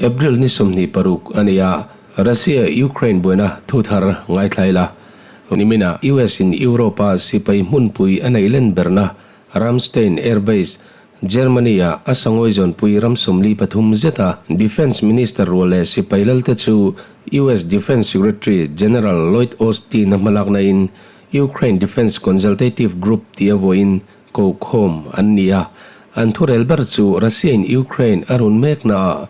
April ni 26 a ni a, Russia Ukraine buaina thu thar ngaithla ila. Niminah US in Europe a sipai hmunpui a neih len berna Ramstein Air Base, Germany ah a sangawi zawnpui ram 43 zeta Defence Minister rual leh sipai lalte chu US Defence Secretary General Lloyd Austin a hmalakna in Ukraine Defence Consultative Group tia vawiin kokhawm an ni a. An thurel ber chu Russia in Ukraine a run mekna ah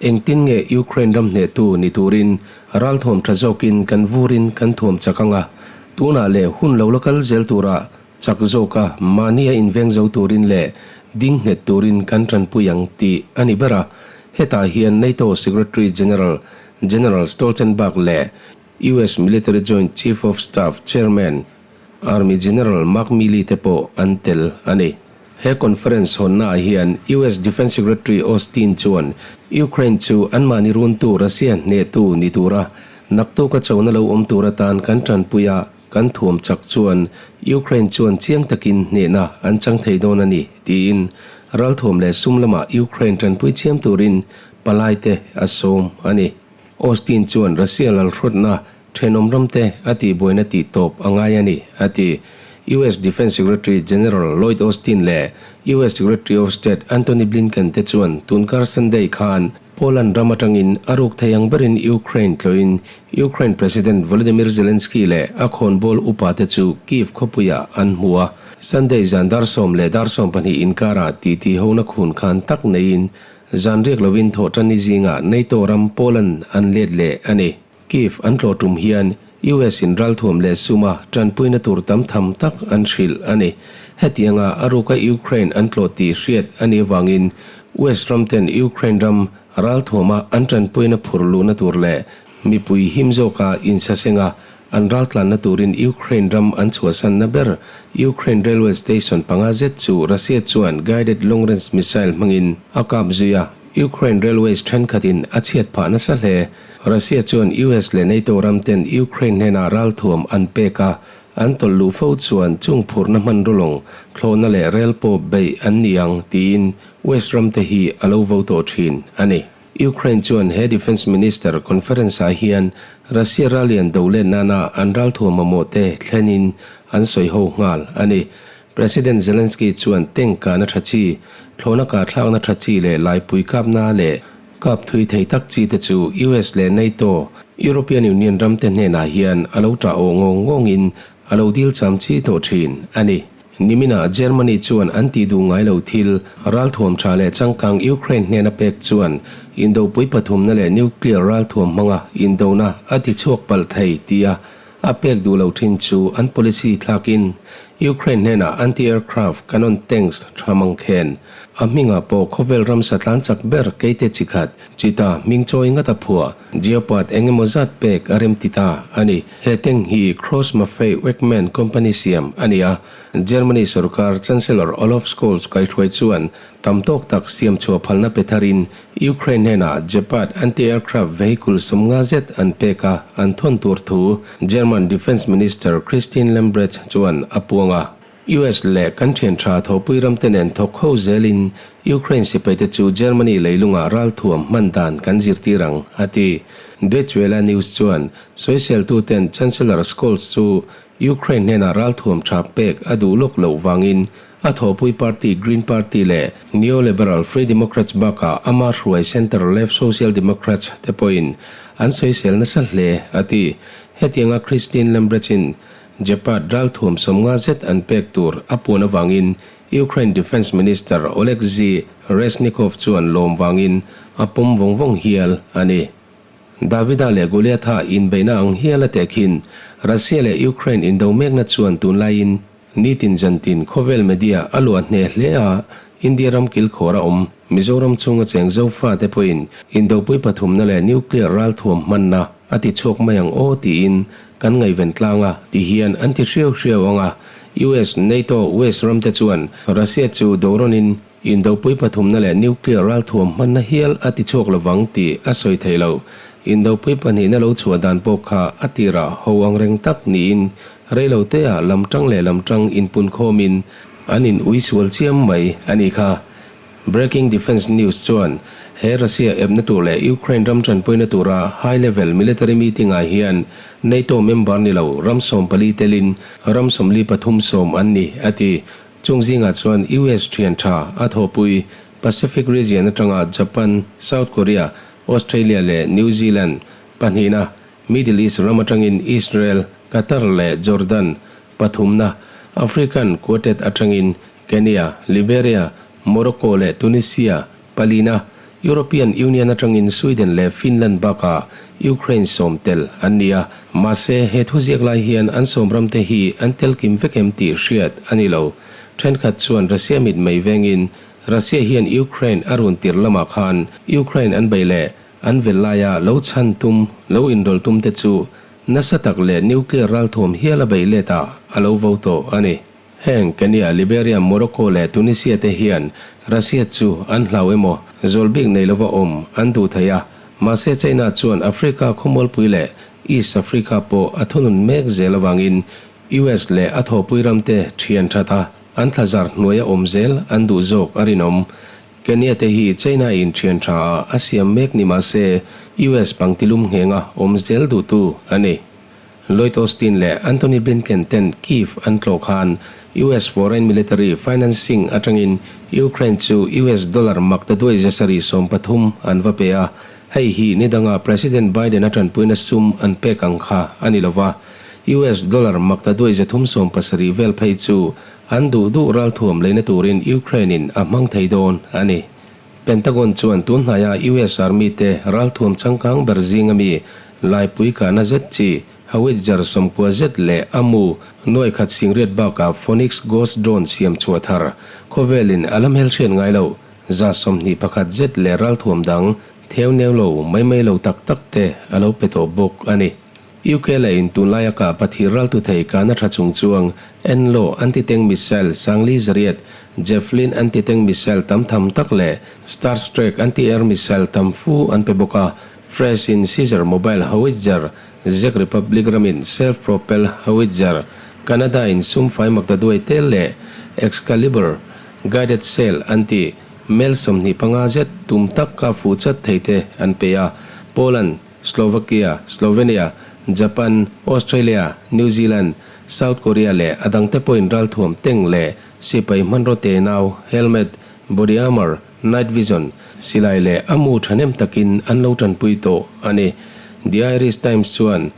engtin nge Ukraine ram hnehtu ni turin ralthuam tha zawkin kan vurin kan thuam chak anga, tunah leh hun lo la kal zel turah chak zawka mahni a inveng zo turin leh ding nghet turin kan tanpui ang tih a ni ber a. Hetah hian NATO Secretary General General Stoltenberg leh US Military Joint Chief of Staff Chairman Army General Mark Milley te pawh an tel a ni. He conference hawnnaah hian US Defence Secretary Austin chuan Ukraine chu anmahni runtu Russia hnehtu ni tura naktuka chona lo awm tur atan kan tanpui a, kan thuam chak chuan Ukraine chuan chiang takin hnehna an chang thei dawn a ni, tiin ralthuam leh sum lamah Ukraine tanpui chiam turin palaite a sawm a ni. Austin chuan Russia lalhrawtna Thenawm ramte a tihbuaina tih tawp a ngai a ni, a ti. US Defence Secretary General Lloyd Austin leh US Secretary of State Antony Blinken te chuan tunkar Sunday khan Poland ram atangin a ruk thei ang berin Ukraine tlawhin Ukraine President Volodymyr Zelensky leh a khawnbawl upa te chu Kyiv khawpuiah an hmu a. Sunday zan dar sawm leh dar 12 inkarah titi hona khun khan tak neiin zan riak lovin thawhtanni zingah NATO ram Poland an let leh a ni. Kyiv an tlawh tum hian US in ralthuam leh suma tanpuina tur tam tham tak an hrilh a ni. Hetianga a ruka Ukraine an tlawh tih hriat a nih avangin West ram ten Ukraine ram ralthuama an tanpuina phur luhna tur leh mipui him zawka insasenga an raltlanna turin Ukraine ram an chhuahsanna ber Ukraine railway station panga zet chu Russia chuan guided long-range missile hmangin a kap zui a. Ukraine railways thenkhatin a chhiat phah nasa hle. Russia chuan US leh NATO ram ten Ukraine hnenah ralthuam an pek a, an tawlh luh fo chuan chung phurhna hmanraw lawng, thlawhna leh rel pawh beih an ni ang tiin West ram te hi a lo vo tawh thin a ni. Ukraine chuan he Defence Minister Conference ah hian Russia rallian do let nana an ralthuam mamawh te thlenin an sawi ho nghal a ni. President Zelensky chuan tank kahna tha chi, thlawhna kahthlakna tha chi leh laipui kapna leh kap thui thei tak chi te chu US leh NATO, European Union ram te hnenah hian a lo tah awh ngawng ngawngin a lo dil cham chi tawh thin a ni. Niminah Germany chuan an tih duh ngai lo thil, ralthuam tha leh changkang Ukraine hnena pek chuan indopui pathumna leh nuclear ralthuam hmanga indona a ti chhuak palh thei tia A pek duh lo thin chu an policy thlakin Ukraine hnenah anti-aircraft cannon tanks tha mang khen. A hmingah pawh khawvel ram satlan chak ber keite chi khat, Cheetah hming chawi ngat a phuah, Geopard eng emaw zat pek a rem ti ta a ni. He tank hi Krauss-Maffei Wegmann company siam a ni a, Germany sorkar Chancellor Olaf Scholz kaihruai chuan tam tawk tak siam chhuah phalna pe tharin Ukraine hnenah Gepard anti-aircraft vehicle 50 zet an pek a, an thawn tur thu German Defence Minister Christine Lambrecht chuan a puang a. US leh kan thian tha thawhpui ramte nen thawk ho zelin Ukraine sipaite chu Germany leilungah ralthuam hman dan kan zirtir ang, a ti. Deutsche Welle News chuan sawiseltuten Chancellor Scholz chu Ukraine hnenah ralthuam tha pek a duh lawk loh vangin A thawhpui party Green Party leh neoliberal Free Democrats bakah ama hruai centre-left Social Democrats te pawhin an sawisel nasa hle, a ti. Hetianga Christine Lambrecht-in Gepard ralthuam 50 zet an pek tur a puan avangin Ukraine Defence Minister Oleksiy Reznikov chuan lawm vangin a pawm vawng vawng hial a ni. Davida leh Goliatha inbeihna ang hial a tehkhin Russia leh Ukraine indo mekna chuan tunlaiin Nitin zantin khawvel media a luah hneh hle a, India ram kilkhawr a awm. Mizoram chhunga cheng Zofa te pawhin indopui pathumna leh nuclear ralthuam hmanna a ti chhuak mai ang aw tiin kan ngaihven tlang a, ti hian an ti hriau hriau ang a. US, NATO, West ram te chuan Russia chu dorawnin indopui pathumna leh nuclear ralthuam hmanna hial a ti chhuak lovang tih a sawi thei lo. Indopui pahnihna lo chhuah dan pawh kha a tirah ho angreng tak niin Reiloteah lamtang leh lamtang inpunkhawmin an in ui sual chiam mai a nih kha. Breaking Defence News chuan He Russia epna tur leh Ukraine ram tanpuina tura high level military meeting ah hian NATO member ni lo ram 14 telin ram 43 sawm an ni, a ti. Chung zingah chuan US thian tha a thawhpui Pacific region atanga Japan, South Korea, Australia leh New Zealand pahnihna, Middle East ram atangin Israel, Qatar leh Jordan pathumna, African Quartet atangin Kenya, Liberia, Morocco leh Tunisia palina, European Union atangin Sweden leh Finland bakah Ukraine sawm tel an ni a. Mahse, he thuziak lai hian an sawm ramte hi an tel kim vek em tih hriat a ni lo. Thenkhat chuan Russia mit mai vengin Russia hian Ukraine a run tir lamah khan Ukraine an bei leh an vel laia lo chhan tum, lo inrawlh tum te chu nasa tak leh nuclear ralthuam hial a bei let ah a lo vo tawh a ni. Heng Kenya, Liberia, Morocco leh Tunisia te hian Russia chu an hlau emaw zawl bik nei lova awm an duh thei a, mahse China chuan Africa khawmualpui leh East Africa pawh a thunun mek zel avangin US leh a thawhpui ramte thian that a, an thlazar hnuaia awm zel an duh zawk a rinawm. Kenya te hi China in thian tha ah a siam mek ni mahse US pangtilum nghenga awm zel duhtu a ni. Lloyd Austin leh Antony Blinken ten Kyiv an tlawh khan US foreign military financing atangin Ukraine chu US dollar mak ta duai 730 an va pe a, hei hi nidanga President Biden a tanpuina sum an pek ang kha a ni lova. US dollar mak ta duai 370 vel phei chu an duh duh ralthuam leina turin Ukraine in a hmang thei dawn a ni. Pentagon chuan tun hnaia US Army te ralthuam changkang ber zinga mi laipui kahna zet chi howitzer 90 zet leh a mu nuai khat singriat bakah Phoenix Ghost drone siam chhuah thar khawvelin a la hmelhriat ngai lo 21 zet leh ralthuam dang theu neu lo mai mai lo tak tak te a lo pe tawh bawk a ni. UK leh in tunlaia kah pathir raltu thei kahna tha chung chuang Enlo anti-tank missile sangli zariat, Javelin anti-tank missile tam tham tak leh Starstreak anti-air missile tam fu an pe bawk a. Fresh in Caesar mobile howitzer, Czech Republic ramin self-propelled howitzer, Canada in sum fai maktaduai tel leh Excalibur guided shell an ti mel 25 zet tum tak ka fuh chat thei te an pe a. Poland, Slovakia, Slovenia, Japan, Australia, New Zealand, South Korea leh a dangte pawhin ralthuam tank leh sipai hmanraw tenau, helmet, body armour, night vision, silai leh a mu thahnem takin an lo tanpui tawh a ni. The Irish Times chuan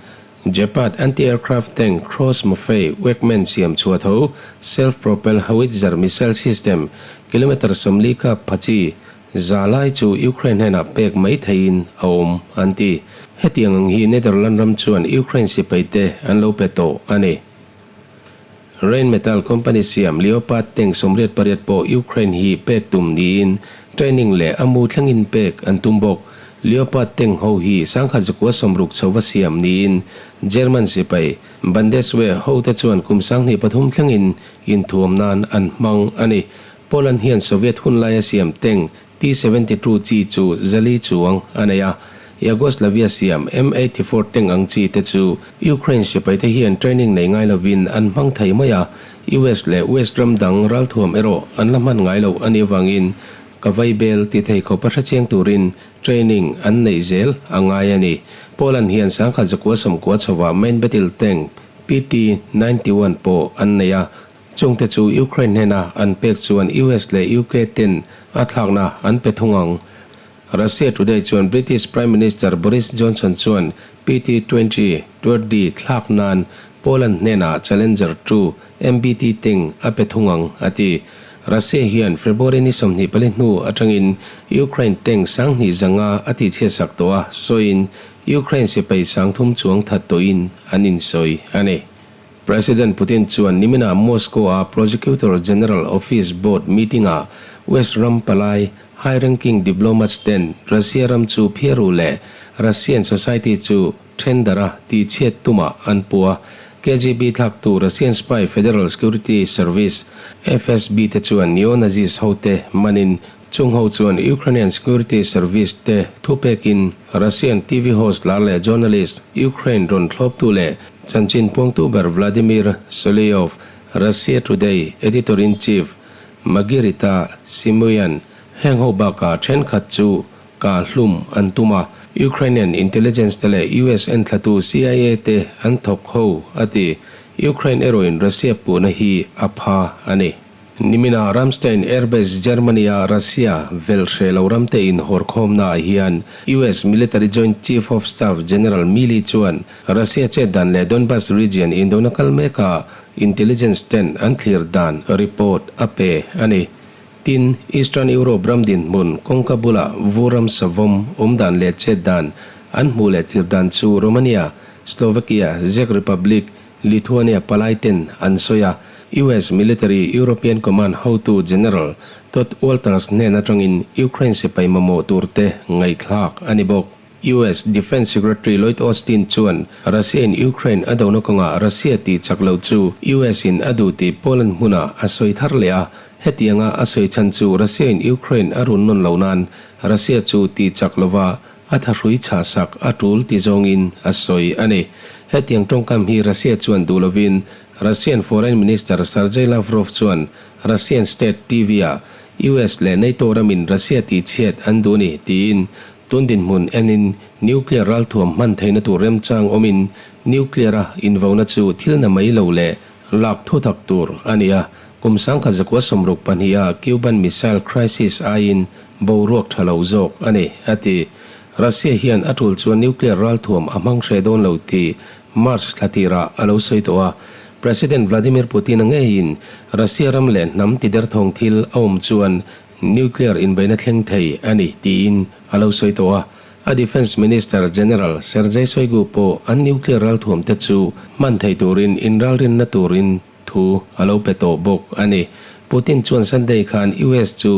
Gepard anti-aircraft tank Cross Maffei Wegmann siam chhuah tho self-propelled howitzer missile system kilometre 40 kap pha chi Za lai chu Ukraine hnenah pek mai theihin a awm, an ti. Hetiang ang hi Netherland ram chuan Ukraine sipaite an lo pe tawh a ni. Rheinmetall company siam Leopard tank 88 pawh Ukraine hi pek tum niin training leh a mu thlengin pek an tum bawk. Leopard tank ho hi 1960 chhova siam niin German sipai Bundeswehr hote chuan kum 2003 thlengin inthuam nan an hmang a ni. Poland hian Soviet hun laia siam tank T-72 chi chu 400 chuang a nei a, Yugoslavia siam M-84 tank ang chi te chu Ukraine sipaite hian training nei ngai lovin an hmang thei mai a, US leh West ram dang ralthuam erawh an la hman ngai lo a nih avangin ka vaibel ti thei khawpa hrechiang turin training an neih zel a ngai a ni. Poland hian 1990 chhovah main battle tank PT-91 pawh an nei a, Chungte chu Ukraine hnena an pek chuan US leh UK ten a thlakna an pe thung ang. Russia Today chuan British Prime Minister Boris Johnson chuan PT-20 Twerdy thlak nan Poland hnenah Challenger 2 MBT tank a pe thung ang, a ti. Russia hian February ni 24 hnu atangin Ukraine tank 2500 a tihchhiatsak tawh a, sawiin Ukraine sipai 3000 chuang that tawhin an insawi a ni. President Putin chuan nimina Moscow-a Prosecutor General Office Board meeting-ah West ram palai high-ranking diplomats ten Russia ram chu phiaru leh Russian society chu thendara tihchhiat tumah an pu a. KGB thlaktu Russian spy Federal Security Service, FSB, te chuan neo-Nazis hote manin Chung ho chuan Ukrainian Security Service te thupekin Russian TV host lar leh journalist Ukraine rawn thlawptu leh chanchin puangtu ber Vladimir Solyov, Russia Today editor-in-chief Margarita Simonyan heng ho bakah thenkhat chu Kah hlum an tum a, Ukrainian intelligence te leh US enthlatu CIA te an thawk ho, a ti. Ukraine erawhin Russia puhna hi a pha a ni. Niminah Ramstein Air Base Germany-a Russia velh hreh lo ramte inhawrkhawmnaah hian US Military Joint Chief of Staff General Milley chuan Russia chet dan leh Donbas region indona kal meka intelligence ten an thlir dan report a pe a ni. Tin, Eastern Europe ram dinhmun kawngka bula vur ram savawm awm dan leh chet dan an hmuh leh thlir dan chu Romania, Slovakia, Czech Republic, Lithuania palai ten an sawi a. US Military European Command hotu General Todd Walters hnen atangin Ukraine sipai mamawh tur te ngaihthlak a ni bawk. US Defence Secretary Lloyd Austin chuan Russia-in Ukraine a dona kawngah Russia tih chak loh chu US-in a duh tih Poland hmunah a sawi thar leh a, hetianga a sawi chhan chu Russia-in Ukraine a run nawn loh nan Russia chu tih chak lova a thahrui chhahsak a tul ti zawngin a sawi a ni. Hetiang tawngkam hi Russia chuan duh lovin Russian Foreign Minister Sergei Lavrov chuan Russian State TV-ah US leh NATO ramin Russia tihchhiat an duh ni tiin Tun dinhmun enin nuclear ralthuam hman theihna tur remchang awmin nuclear-a invauna chu thil na mai lo leh lak thutak tur a ni a. Kum 1962-a Cuban Missile Crisis aiin boruak tha lo zawk a ni, a ti. Russia hian a tul chuan nuclear ralthuam a hmang hreh dawn lo tih March thla tirah a lo sawi tawh a. President Vladimir Putin-a ngeiin Russia ram leh hnam tiderthawng thil a awm chuan Nuclear inbeihna thleng thei a ni tiin a lo sawi tawh a, a Defence Minister General Sergei Shoigu pawh an nuclear ralthuamte chu hman thei turin inralrinna turin thu a lo pe tawh bawk a ni. Putin chuan Sunday khan US chu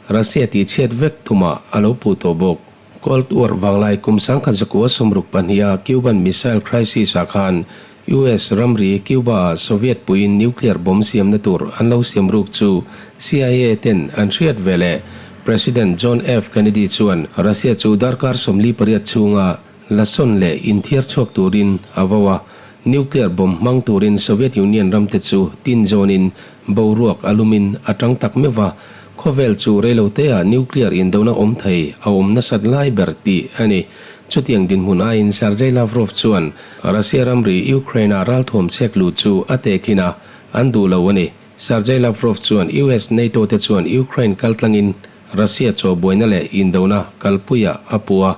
Russia tihchhiat vek tumah a lo puh tawh bawk. Cold War vanglai kum 1962-a Cuban Missile Crisis-ah khan US ramri Cuba-ah Soviet puiin nuclear bomb siamna tur an lo siam ruk chu CIA ten an hriat ve leh President John F. Kennedy chuan Russia chu darkar 48 chhunga lasawn leh inthiar chhuak turin a vo a, nuclear bomb hmang turin Soviet Union ramte chu tin zawnin boruak a lumin a tang tak meuh va. Khawvel chu reiloteah nuclear indona awm thei a awm nasat lai ber tih a ni. Chutiang dinhmun aiin Sergei Lavrov chuan Russia ramri Ukraine-a ralthuam chhek lut chu a tehkhin a, an duh lo a ni. Sergei Lavrov chuan US NATO te chuan Ukraine kaltlangin Russia chaw buaina leh indona kalpuiah a puh a,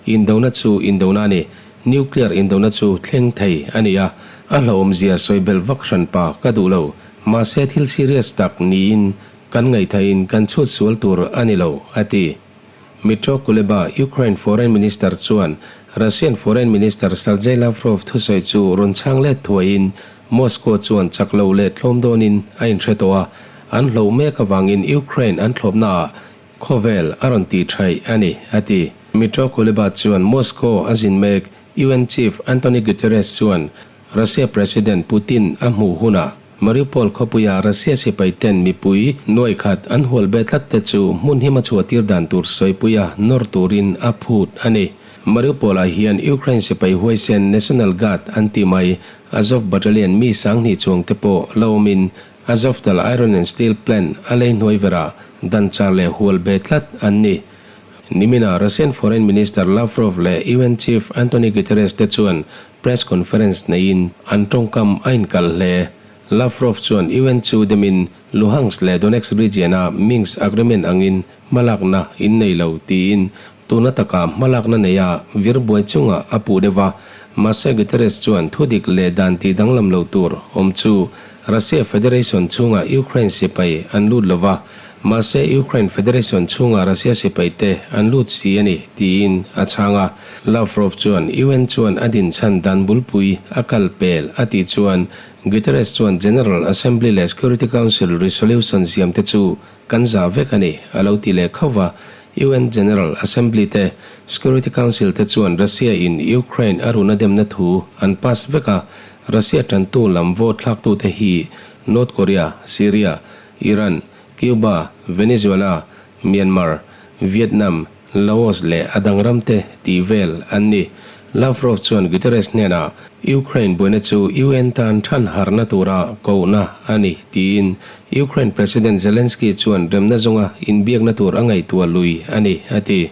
indona chu indona a ni, nuclear indona chu thleng thei a ni a, a hlauhawmzia sawi belh vak hranpa ka duh lo. Mahse thil serious tak niin kan ngaihthaihin kan chhut sual tur a ni lo, a ti. Dmytro Kuleba, Ukraine Foreign Minister chuan Russian Foreign Minister Sergei Lavrov thusawi chu rawn chhang let thuaiin Moscow chuan chak lo leh tlawm dawnin a inhre tawh a, an hloh mek avangin Ukraine an thlawpnaah khawvel a rawn tih thaih a ni, a ti. Dmytro Kuleba chuan Moscow a zin mek UN Chief Antonio Guterres chuan Russia President Putin a hmuh hunah Mariupol khawpuia Russia sipai ten mipui nuai khat an hual be tlat te chu hmun hima chhuahtir dan tur sawipuia nawr turin a phut a ni. Mariupol ah hian Ukraine sipai huaisen National Guard an ti mai Azov Battalion mi 2000 chuang te pawh la awmin Azovtal Iron and Steel Plant a lei hnuai verah dan char leh hual be tlat an ni. Niminah Russian Foreign Minister Lavrov leh UN Chief Antonio Guterres te chuan Press conference neiin an tawngkam a inkalh hle. Lavrov chuan UN chu demin Luhansk leh Donetsk region-a Minsk agreement angin hmalakna in nei lo tiin tuna taka hmalakna neia vir buai chungah a puh deuh a. Mahse Guterres chuan thudik leh dan tih danglam lo tur awm chu Russia Federation chhunga Ukraine sipai an lut lo va, mahse Ukraine Federation chhunga Russia sipaite an lut si a ni, tiin a chhang a. Lavrov chuan UN chuan a dinchhan dan bulpui a kal pel a tih chuan Guterres chuan General Assembly leh Security Council resolution siamte chu kan zah vek a ni, a lo ti leh khauh va. UN General Assembly te Security Council te chuan Russia in Ukraine a run a demna thu an pass vek a, Russia tantu lam vote thlaktute hi North Korea, Syria, Iran, Cuba, Venezuela, Myanmar, Vietnam, Laos leh a dang ramte tih vel an ni. Lavrov chuan Guterres hnenah Ukraine buaina chu UN tan than harhna tura kohna a ni tiin Ukraine President Zelensky chuan remna zawnga inbiakna tur a ngaihtuah lui a ni, a ti.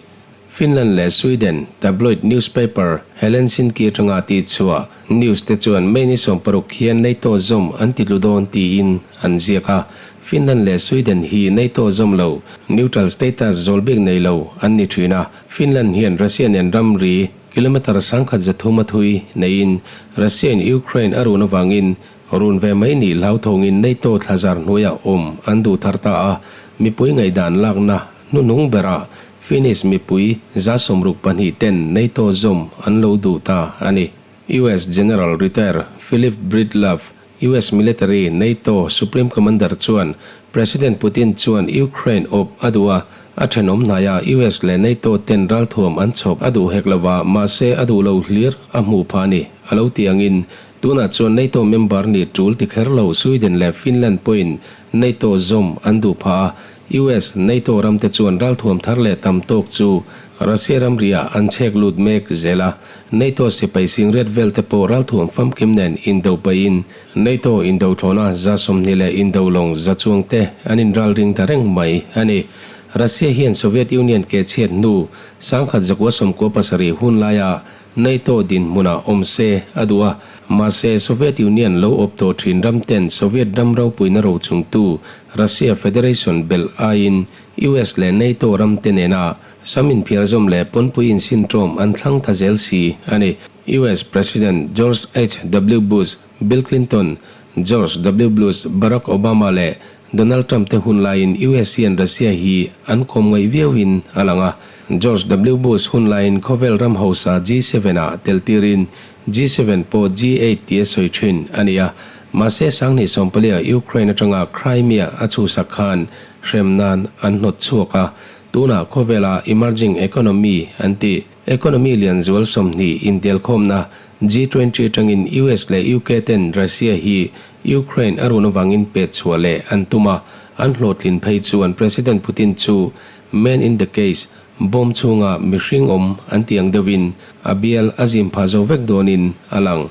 Finland leh Sweden tabloid newspaper Helensinki atanga tihchhuah news te chuan May ni 16 hian NATO zawm an titlu dawn tiin an ziak a. Finland leh Sweden hi NATO zawm lo, neutral status zawl bik nei lo an ni thin a. Finland hian Russia nen ramri kilometre 1300 a thui neiin Russia in Ukraine a run avangin run ve mai nih hlauthawngin NATO thlazar hnuaiah awm an duh thar ta a, mipui ngaihdan lakna hnuhnung berah Finnish mipui 62 ten NATO zawm an lo duh ta a ni. US General Retire Philip Breedlove, US Military NATO Supreme Commander chuan President Putin chuan Ukraine awp a duh a, a thenawm hnaiah US leh NATO ten ralthuam an chhawp a duh hek lova, mahse a duh lo hlir a hmuh phah a ni, a lo ti angin tunah chuan NATO member nih tul ti kher lo Sweden leh Finland pawhin NATO zawm an duh phah a, US, NATO ramte chuan ralthuam thar leh tam tawk chu Russia ramriah an chhek lut mek zel a, NATO sipai singriat vel te pawh ralthuam famkim nen indo pahin NATO indo thlawna 20 leh indo lawng za chuang te an inralring ta reng mai a ni. Russia hian Soviet Union ke chhiat hnu 1997 hun laia NATO dinhmunah awm se a duh a, mahse Soviet Union lo awp tawh thin ram ten Soviet ram ropuina rochungtu Russia Federation belh aiin US leh NATO ram te nena sam inphiarzawm leh pawnpui insinṭawm an thlang ta zel si a ni. US President George HW Bush, Bill Clinton, George W Blush, Barack Obama leh Donald Trump te hun laiin US hian Russia hi an kawm ngaih viauin a lang a. George W Bush hun laiin khawvel ram hausa G7 ah tel tirin G7 pawh G8 tia sawi thin a ni a. Mahse 2014 ah Ukraine atanga Crimea a chhuhsak khan hrem nan an hnawt chhuak a. Tunah khawvela emerging economy an ti. Economy lian zual 20 intelkhawmna G20 atangin US leh UK ten Russia hi Ukraine a run avangin pet chhuah leh an tum a, an hlawhtlin phei chuan President Putin chu man in the case, bomb chhunga mihring awm an tih ang deuhin a bial a zim phah zo vek dawnin a lang.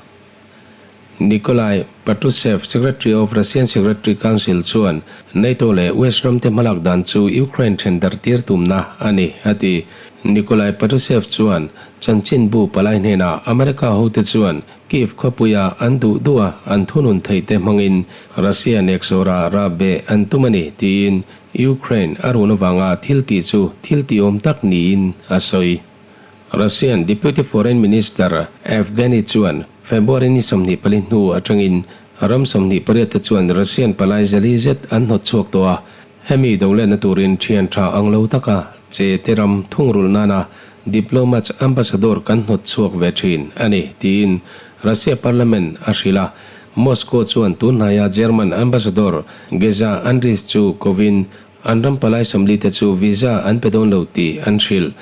Nikolai Patrushev, Secretary of Russian Secretary Council chuan NATO leh West ramte hmalak dan chu Ukraine then darh tir tumna a ni, a ti. Nikolai Patrushev chuan chanchinbu palai hnenah America hote chuan Kyiv khawpuia an duh duh a an thunun theih te hmangin Russia neksawra rap beh an tum a ni, tiin Ukraine a run avanga thil tih chu thil tihawm tak niin a sawi. Russian Deputy Foreign Minister Evgeny chuan February ni 24 hnu atangin ram 28 te chuan Russian palai zali zet an hnawt chhuak tawh a, hemi doletna turin thian tha ang lo taka che te ram thungrulh nana diplomats ambassador kan hnawt chhuak ve thin a ni, tiin Russia parliament a hrilh a. Moscow chuan tunhnaia German ambassador Geza Andris chu kovin an ram palai 40 te chu visa an pe dawn lo tih an hrilh.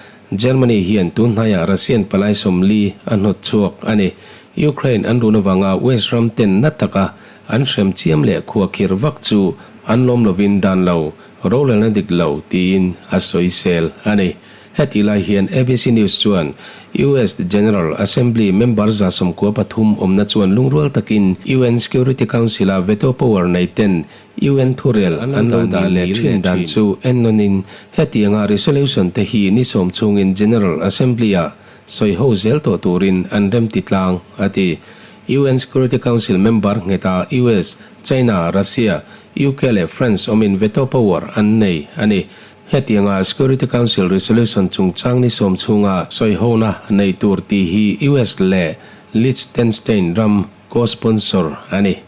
Germany hian tunhnaiah Russian palai 40 a hnawt chhuak a ni. Ukraine an run avanga West ram ten na taka an hrem chiam leh khuakhir vak chu an lawm lovin dan lo, rorelna dik lo tiin a sawisel a ni. Heti lai hian ABC News chuan US General Assembly member 93 awmna chuan lungrual takin UN Security Council-a veto power nei ten UN thurel an lo dah leh thin dan chu ennawnin hetianga resolution te hi ni 10 chungin General Assembly-ah sawi ho zel tawh turin an remti tlang, a ti. UN Security Council member ngheta US, China, Russia, UK leh France awmin veto power an nei a ni. Hetianga Security Council resolution chungchang ni 10 chhunga sawi hona nei tur tih hi US leh Liechtenstein ram co-sponsor a ni.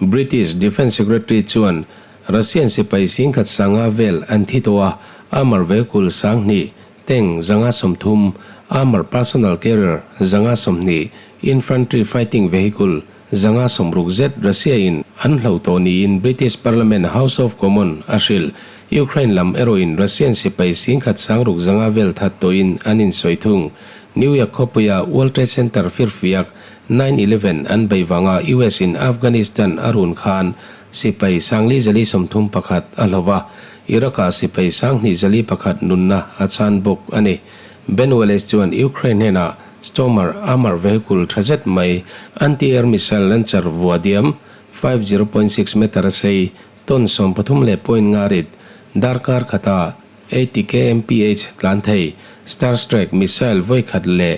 British Defence Secretary chuan Russian sipai 10,000 sanga vel an thi tawh a, armour vehicle 2000, tank 130, armour personnel carrier 120, infantry fighting vehicle 160 zet Russia in an hlo tawh niin British Parliament House of Commons a hrilh. Ukraine lam erawhin Russian sipai 10,600 vel that tawhin an insawi thung. New York khawpuia World Trade Center firfiak 9/11 an bei vanga US in Afghanistan a run khan sipai 4431 a hlo a, Iraq-ah sipai 2101 nunna a chan bawk a ni. Ben Wallace chuan Ukraine hnenah Stormer armour vehicle tha zet mai, anti-air missile launcher vua diam, 50.6 meter a sei, ton 13 leh point nga rit, darkar khata 80 kmph tlan thei, Starstreak missile vawi khat leh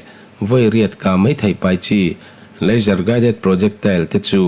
vawi riat kah mai theih pai chi laser guided projectile te chu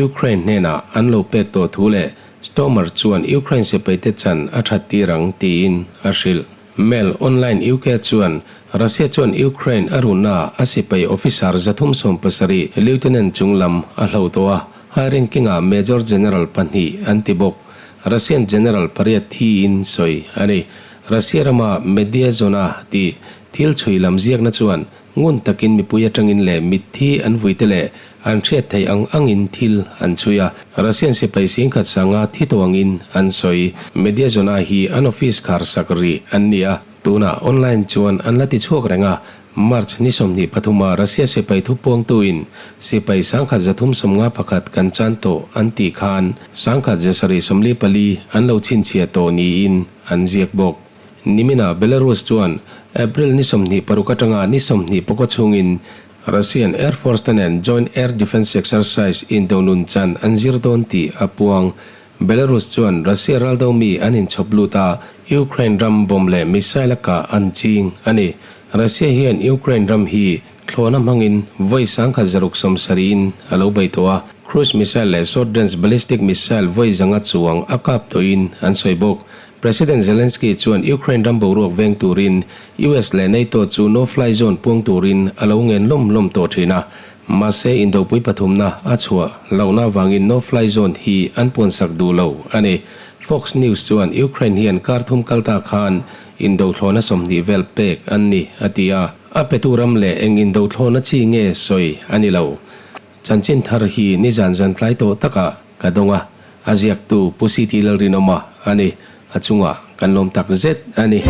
Ukraine hnenah an lo pek tawh thu leh Stormer chuan Ukraine sipaite chan a that tir ang tiin a hrilh. Mail Online UK chuan Russia chuan Ukraine a runna a sipai officer 370 lieutenant chung lam a hlo tawh a, high ranking-ah major general pahnih an ti bawk. Russian general pariat thiin sawi a ni. Russia rama Mediazona tih thil chhui lam ziakna chuan Ngun takin mipui atangin leh mitthi an vuite leh an hriat theih ang angin thil an chhui a, Russian sipai singkhat sanga thi tawh angin an sawi. Mediazona hi an office khar sak rih an ni a, tunah online chuan an la ti chhuak reng a, March ni 23 a Russia sipai thupuangtuin sipai 1351 kan chan tawh an tih khan 1744 an lo chhinchhiah tawh niin an ziak bawk. Niminah Belarus chuan April ni 26 atanga ni 24 chhungin Russian Air Force te nen Joint Air Defence Exercise indonun chan an zir dawn tih a puang. Belarus chuan Russia raldo mi an inchhawp lut a, Ukraine ram bomb leh missile a kah an ching a ni. Russia hian Ukraine ram hi thlawhna hmangin vawi 1670 in a lo bei tawh a, cruise missile leh short-range ballistic missile vawi zanga chuang a kap tawhin an sawi bawk. President Zelensky chuan Ukraine ram boruak veng turin US leh NATO chu no-fly zone puang turin a lo ngen lawm lawm tawh thin a, mahse indopui pathumna a chhuah lohna avangin no-fly zone hi an puansak duh lo a ni. Fox News chuan Ukraine hian kar thum kal ta khan indothlawhna 20 vel pek an ni a ti a, a petu ram leh eng indothlawhna chi nge sawi a ni lo. Chanchin thar hi nizan zan tlai tawh takah ka dawng a, a ziaktu Pu CT Lalrinawma a ni. A chungah kan lawm tak zet a ni.